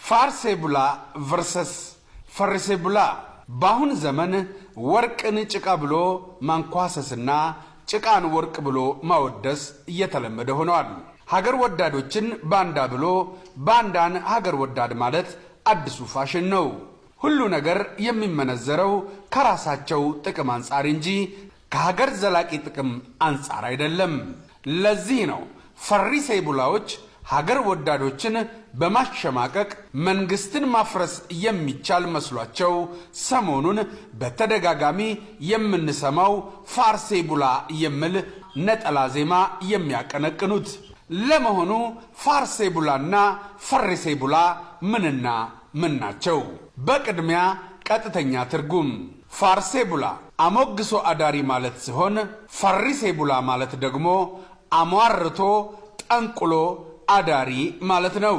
ፋርሴ ቡላ versus ፈሪሴ ቡላ። በአሁን ዘመን ወርቅን ጭቃ ብሎ ማንኳሰስና ጭቃን ወርቅ ብሎ ማወደስ እየተለመደ ሆነዋል። ሀገር ወዳዶችን ባንዳ ብሎ ባንዳን ሀገር ወዳድ ማለት አዲሱ ፋሽን ነው። ሁሉ ነገር የሚመነዘረው ከራሳቸው ጥቅም አንጻር እንጂ ከሀገር ዘላቂ ጥቅም አንጻር አይደለም። ለዚህ ነው ፈሪሴ ቡላዎች ሀገር ወዳዶችን በማሸማቀቅ መንግስትን ማፍረስ የሚቻል መስሏቸው ሰሞኑን በተደጋጋሚ የምንሰማው ፋርሴ ቡላ የሚል ነጠላ ዜማ የሚያቀነቅኑት። ለመሆኑ ፋርሴ ቡላና ፈሪሴ ቡላ ምንና ምን ናቸው? በቅድሚያ ቀጥተኛ ትርጉም ፋርሴ ቡላ አሞግሶ አዳሪ ማለት ሲሆን ፈሪሴ ቡላ ማለት ደግሞ አሟርቶ ጠንቁሎ አዳሪ ማለት ነው።